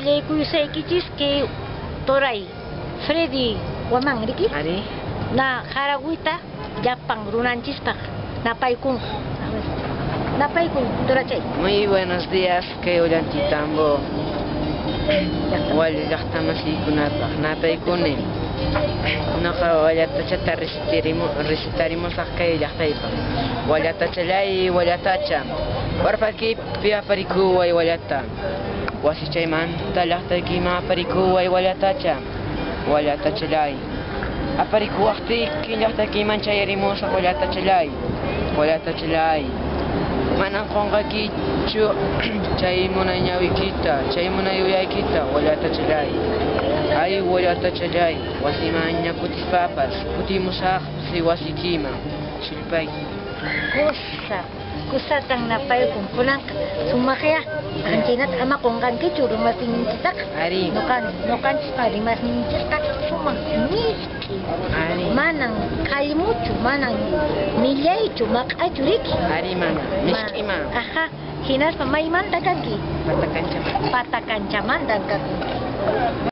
Willaykuysaykichis kay turay Freddy Guamán, riki? Ari. Na harawita llapan runanchispaq napaykunqa. A ver, napaykun turachay. Muy buenos días, kay Ollantaytambo walla llaqtamasiykunapaq napaykuni. Nuqa wallatachata recitarimusaq kay llaqtaypaq. Wallatachallay, wallatacha. Warpaykipi aparikuway wallata. Wasichaymanta llaqtaykiman aparikuway wallatacha. Wallatachallay. Aparikuwaqtiyki llaqtaykiman chayarimusaq wallatachallay. Wallatachallay. Manan qunqaykichu chay munay ñawiykita, chay munay uyaykita, wallatachallay. Ay, wallatachallay, wasimanña kutispapas, kutimusaqsi wasiykiman, sullpayki. Kusa, kusatan napaykun kunanqa sumaqya anchaynata ama qunqankichu rimasninchiktaqa. Ari. Nuqanchispa rimasninchikqa sumaq misk'i. Ari. Manan kallmuchu, manan millaychu, maq'achu riki. Ari mana, misk'ima. Ajá, hinaspa maymanta kanki? Patacanchamanta. Patacanchamanta kanki.